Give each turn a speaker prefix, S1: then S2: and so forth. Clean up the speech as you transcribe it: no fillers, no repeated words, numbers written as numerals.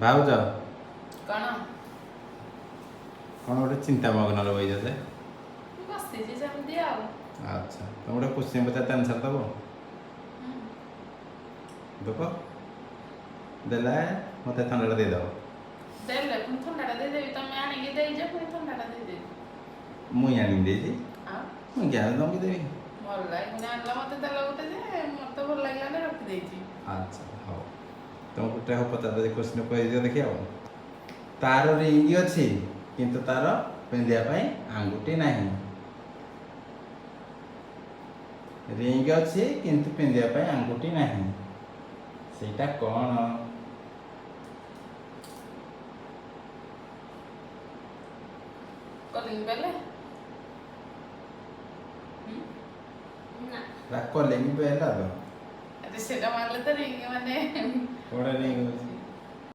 S1: ଭାଉଜ।
S2: କଣ?
S1: କ'ଣ ଗୋଟେ ଚିନ୍ତା ମଗ୍ନରେ ବଇଛ ଯେ?
S2: ବସିଛି ସେମିତି ଆଉ।
S1: ଆଚ୍ଛା, ତମେ ଗୋଟେ କୋଶ୍ଚିନ୍ ପଚାରିତେ ଆନ୍ସର୍ ଦେବ? ଦେବ, ଦେଲେ ମୋତେ ଥଣ୍ଡାଟା ଦେଇଦେବ।
S2: ଦେଲେ ପୁଣି ଥଣ୍ଡାଟା ଦେଇଦେବି। ତମେ ଆଣିକି ଦେଇଛ, ପୁଣି ଥଣ୍ଡାଟା ଦେଇଦେବି।
S1: ମୁଇଁ ଆଣିକି ଦେଇଛି?
S2: ଆଉ?
S1: ମୁଁ ଜ୍ଞାନ ତମକୁ ଦେବି।
S2: ଭଲ ଲାଗିଲା, ଆଣିଲା ମତେ ଦେଲା ଗୋଟେ ଯେ ମତେ ଭଲ ଲାଗିଲାନି, ରଖିଦେଇଛି।
S1: ଆଚ୍ଛା ହଉ, ତମକୁ ଗୋଟେ ହଉ ପଚାରିଦେବି କୋଶ୍ଚିନ୍, କହିଦିଅ ଦେଖି। ଆଉ ତାର ରିଙ୍ଗ ଅଛି କିନ୍ତୁ ତାର ପିନ୍ଧିବା ପାଇଁ ଆଙ୍ଗୁଠି ନାହିଁ। ରିଙ୍ଗ ଅଛି କିନ୍ତୁ ପିନ୍ଧିବା ପାଇଁ ଆଙ୍ଗୁଠି ନାହିଁ, ସେଇଟା କ'ଣ?
S2: କଲିଂ ବେଲେ।
S3: ନା।
S1: କଲିଂ ବେଲ୍ ତ।
S2: ଆରେ, ସେଇଟା ମାରିଲେ ତ ରିଙ୍ଗ ମାନେ
S1: କୋଉଟା ରିଙ୍ଗ ଅଛି?